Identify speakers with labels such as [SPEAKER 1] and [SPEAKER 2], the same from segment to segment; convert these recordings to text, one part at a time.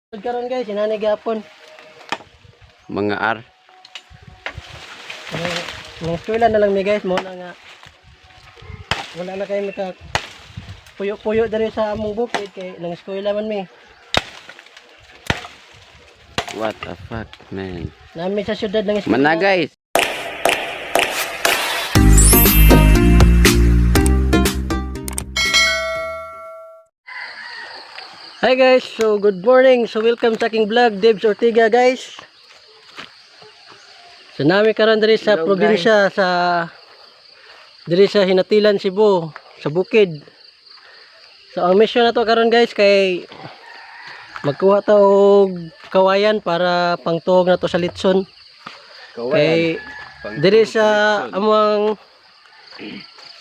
[SPEAKER 1] Karon guys, inani gyapon.
[SPEAKER 2] Mga R.
[SPEAKER 1] Mga eskwela na lang mi guys, mo na nga wala na kayo maka puyo-puyo diri sa among bukid kay nang eskwela man mi.
[SPEAKER 2] What the fuck, man.
[SPEAKER 1] Nami sa syudad ng eskwela.
[SPEAKER 2] Mana guys.
[SPEAKER 1] Hi guys, so good morning. So welcome sa aking vlog, Debs Ortiga guys. So nami karon diri sa
[SPEAKER 2] Hello,
[SPEAKER 1] probinsya sa diri sa Hinatilan, Cebu, sa bukid. So ang mission na to karon guys kay magkuha ta og kawayan para pangtuog na to sa litson. Kay diri sa among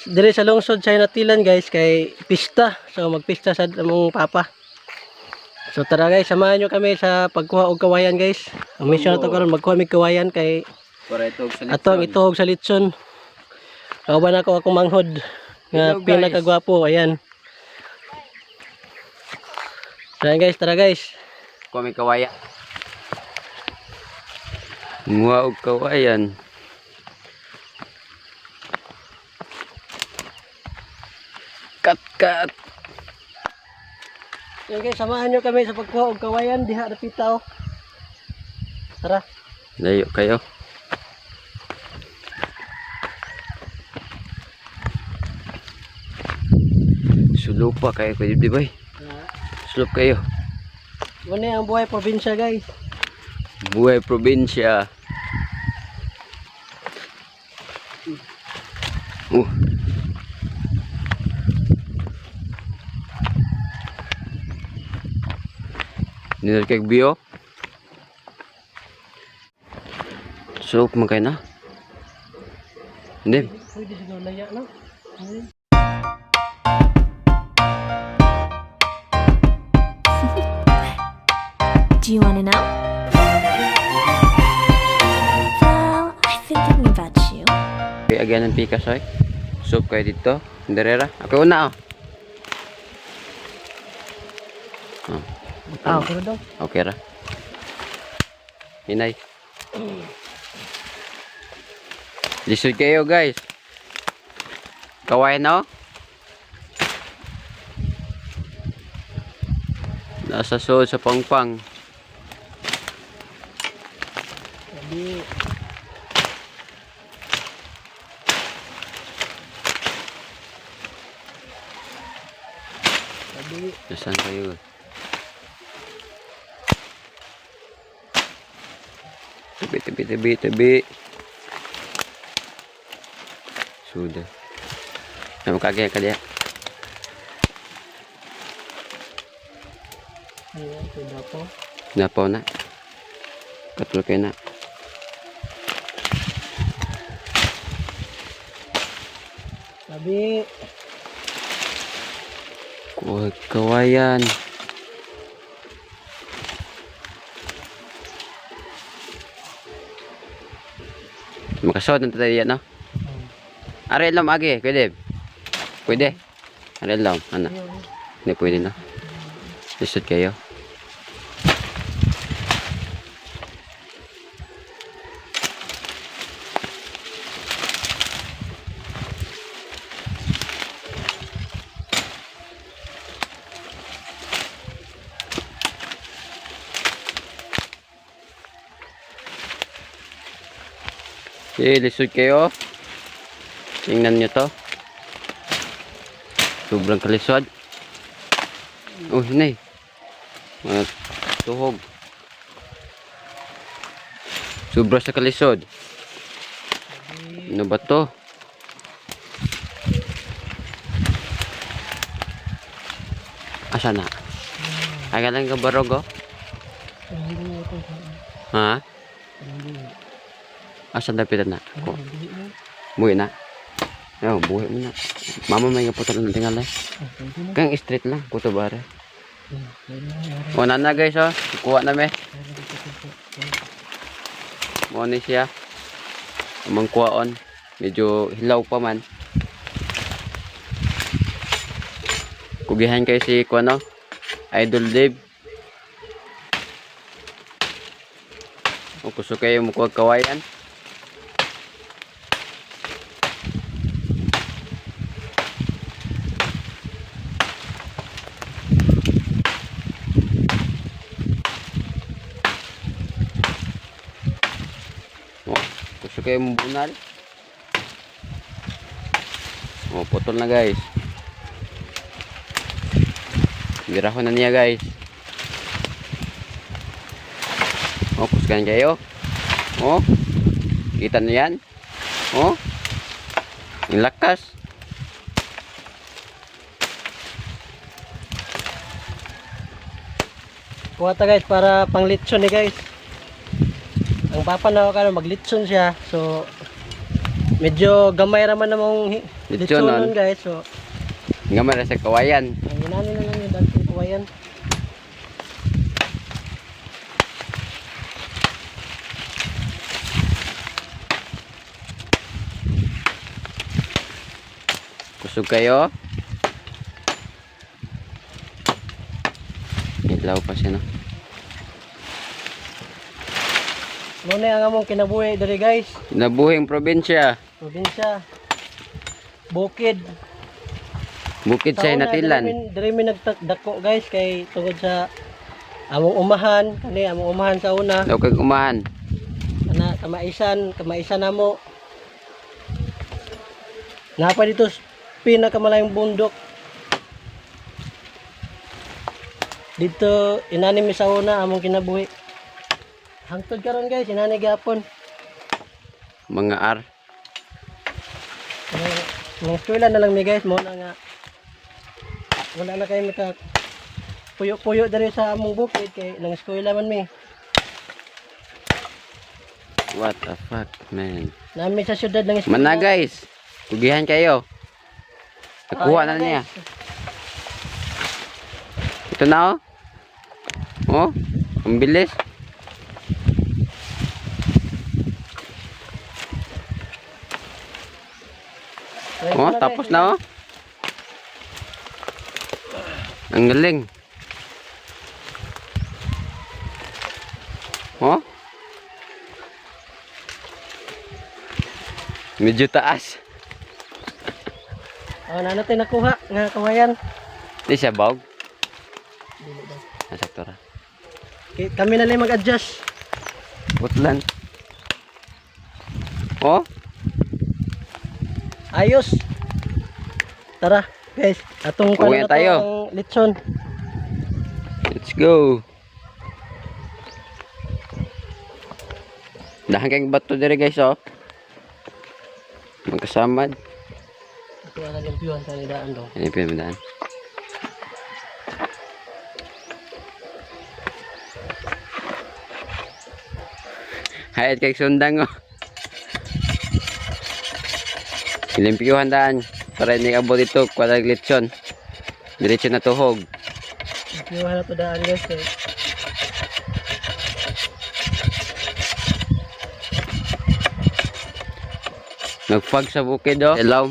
[SPEAKER 1] diri sa lungsod sa Hinatilan guys kay pista. So magpista sa among papa. So tara guys, samahan nyo kami sa pagkuha og kawayan guys. Ang mission na to karon magkuha mig kawayan kay
[SPEAKER 2] Para ito sa
[SPEAKER 1] ato ang ituhog sa litson. Kauban ako akong manghod nga
[SPEAKER 2] Hello, guys.
[SPEAKER 1] pinakagwapo, ayan. Tara guys, tara guys.
[SPEAKER 2] Kuha may kawaya. Muha og kawayan. Kat kat.
[SPEAKER 1] Ayan guys, samahan nyo kami sa pagkuha og kawayan diha napita oh. Tara.
[SPEAKER 2] Layo kayo. Sulupa kayo kayo, di ba? Sulup kayo.
[SPEAKER 1] Muna ang buhay probinsya guys.
[SPEAKER 2] Buhay probinsya. Nilal kay bio. Sulop man kayo na. Hindi.
[SPEAKER 1] Pwede siguro laya no? Pwede.
[SPEAKER 3] Do you want to know? Well, I've been thinking about you.
[SPEAKER 2] Okay, again ang pikas ay. Soup kayo dito. Derera. Ako una oh. Oh,
[SPEAKER 1] Ah, okay daw.
[SPEAKER 2] okay ra. Hinay. Lisod kayo guys. Kawain na oh. Nasa suod sa pangpang.
[SPEAKER 1] Sabi. Sabi.
[SPEAKER 2] Nasaan kayo? Tabi, tabi, tabi, tabi. Sudah. Nama kagaya kaya.
[SPEAKER 1] Ayan, pwede po.
[SPEAKER 2] Napaw na. Katul kayo na.
[SPEAKER 1] Sabi.
[SPEAKER 2] Kuha kawayan. Makasod na tayo yan, no? Are lang agi, pwede. Pwede. Are lang, ano? Hindi pwede na. Lisod kayo. Okay, lisod kayo. Tingnan nyo to. Sobrang kalisod. Oh, hinay. Mga tuhog. Sobra sa kalisod. Ano ba to? Asa na? Ay, lang ka barog, oh. Ha? Asa dapitan na? Ko. Buhi na. Ayo, buhi mo na. Mama may kaputan ng tingal eh. Kang straight lang, kuto bare. O na na guys oh, kuha na me. Mo ni siya. Amang kuwaon. Medyo hilaw pa man. Kugihan kayo si kuano? Idol Dave. O kusog kayo mo kuha kawayan. O, kusog kayo mo bunal. O, putol na, guys. Birahon na niya, guys. O, kusgan kayo. O, kita niyo yan. O, ang lakas.
[SPEAKER 1] Kuha ta, guys, para pang litson ni, guys. Ang papa na ako karon maglitson siya. So medyo gamay ra man namong
[SPEAKER 2] Litsonon.
[SPEAKER 1] litsonon, guys. So
[SPEAKER 2] Gamay ra sa kawayan.
[SPEAKER 1] ang inani na lang yung dagkong kawayan.
[SPEAKER 2] Kusog kayo. Ilaw pa siya, no?
[SPEAKER 1] Muna ang among kinabuhi diri, guys.
[SPEAKER 2] Nabuhing probinsya.
[SPEAKER 1] Probinsya. Bukid.
[SPEAKER 2] Bukid sa
[SPEAKER 1] una,
[SPEAKER 2] Hinatilan.
[SPEAKER 1] Diri mi nagdako, guys, kay tungod sa among umahan, kani among umahan sa una.
[SPEAKER 2] Daw kag umahan.
[SPEAKER 1] Ana kamaisan, kamaisan namo. Napa dito sa pinakamalayong bundok. Dito inani mi sa una among kinabuhi. Hangtod karon, guys, inani gyapon.
[SPEAKER 2] Mga R.
[SPEAKER 1] Mga eskwela na lang mi, guys, mo na nga wala na kayo maka puyo-puyo diri sa among bukid kay nang eskwela man mi.
[SPEAKER 2] What the fuck, man.
[SPEAKER 1] Nami sa syudad ng eskwela.
[SPEAKER 2] Mana, guys. Kugihan kayo. Nakuha na niya. Ito na, oh. Oh, ang bilis. Oh, tapos na, oh. Ang galing. Oh. Medyo taas.
[SPEAKER 1] Oh, na natin nakuha nga kawayan.
[SPEAKER 2] Di siya bawg. Nasakto ra.
[SPEAKER 1] Kay- Kami na lang mag-adjust.
[SPEAKER 2] Putlan. Oh,
[SPEAKER 1] Ayos. Tara, guys. Atong
[SPEAKER 2] Uwi
[SPEAKER 1] kuno na to
[SPEAKER 2] tayo.
[SPEAKER 1] ang litson.
[SPEAKER 2] Let's go. Dahan kayong bato dire, guys, oh. Magkasamad.
[SPEAKER 1] Ito ang limpyuhan sa nidaan do.
[SPEAKER 2] Ano yung pinamidaan? Hayat kay sundang, oh. Limpyuhan daan para hindi abot ito kwadag litson. Diretso na tuhog.
[SPEAKER 1] Limpyuhan na to daan, guys. Eh.
[SPEAKER 2] Nagfag sa bukid, oh. Hello.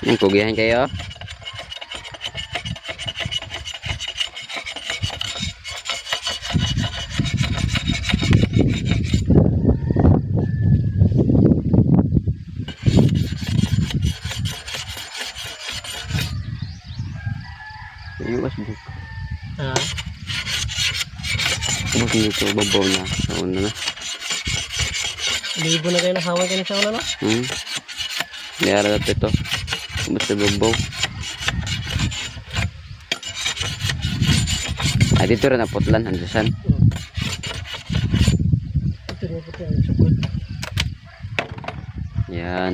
[SPEAKER 2] Ang kugihan kayo. Iwas buk.
[SPEAKER 1] Ah,
[SPEAKER 2] Ubos nito, babaw na. Sa una na.
[SPEAKER 1] Libo na kayo nahawan kayo sa una, no?
[SPEAKER 2] Niyara na ito. Ubos sa babaw. Ah, dito rin naputlan. Andiyan.
[SPEAKER 1] Ito na po ang sukod.
[SPEAKER 2] Yan.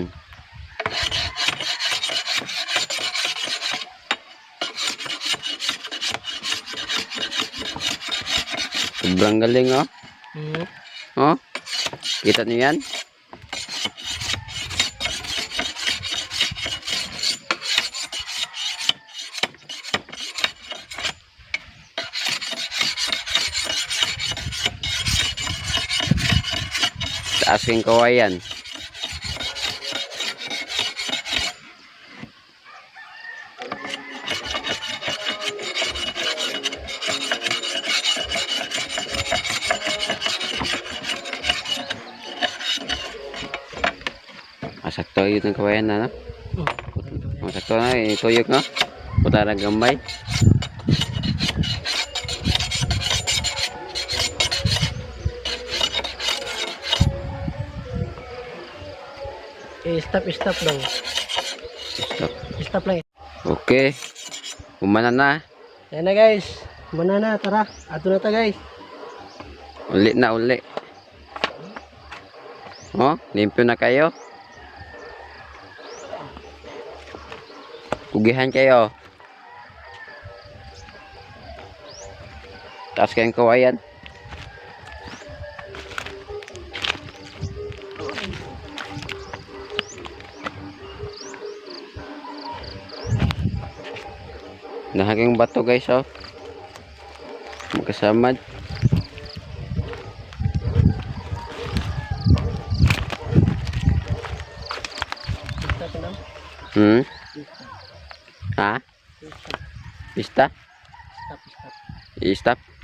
[SPEAKER 2] Sobrang galing, oh. Oh. Kita niyo yan? Taas yung kawayan. Ah, sakto yun ang kawayan na, no?
[SPEAKER 1] Oh,
[SPEAKER 2] Ang sakto na, ituyok, no? Putarang gamay.
[SPEAKER 1] Eh, stop, stop lang.
[SPEAKER 2] Stop.
[SPEAKER 1] Stop lang.
[SPEAKER 2] Okay. Umana na.
[SPEAKER 1] Ayan na, guys. Muna na, tara. Ato na ta, guys.
[SPEAKER 2] Uli na, uli. Oh, limpyo na kayo. Kugihan kayo. Taas kayong kawayan. Nahaging bato, guys, oh. Magkasamad.
[SPEAKER 1] Stop na.
[SPEAKER 2] Ha? Pista?
[SPEAKER 1] Stop, stop.
[SPEAKER 2] I-stop?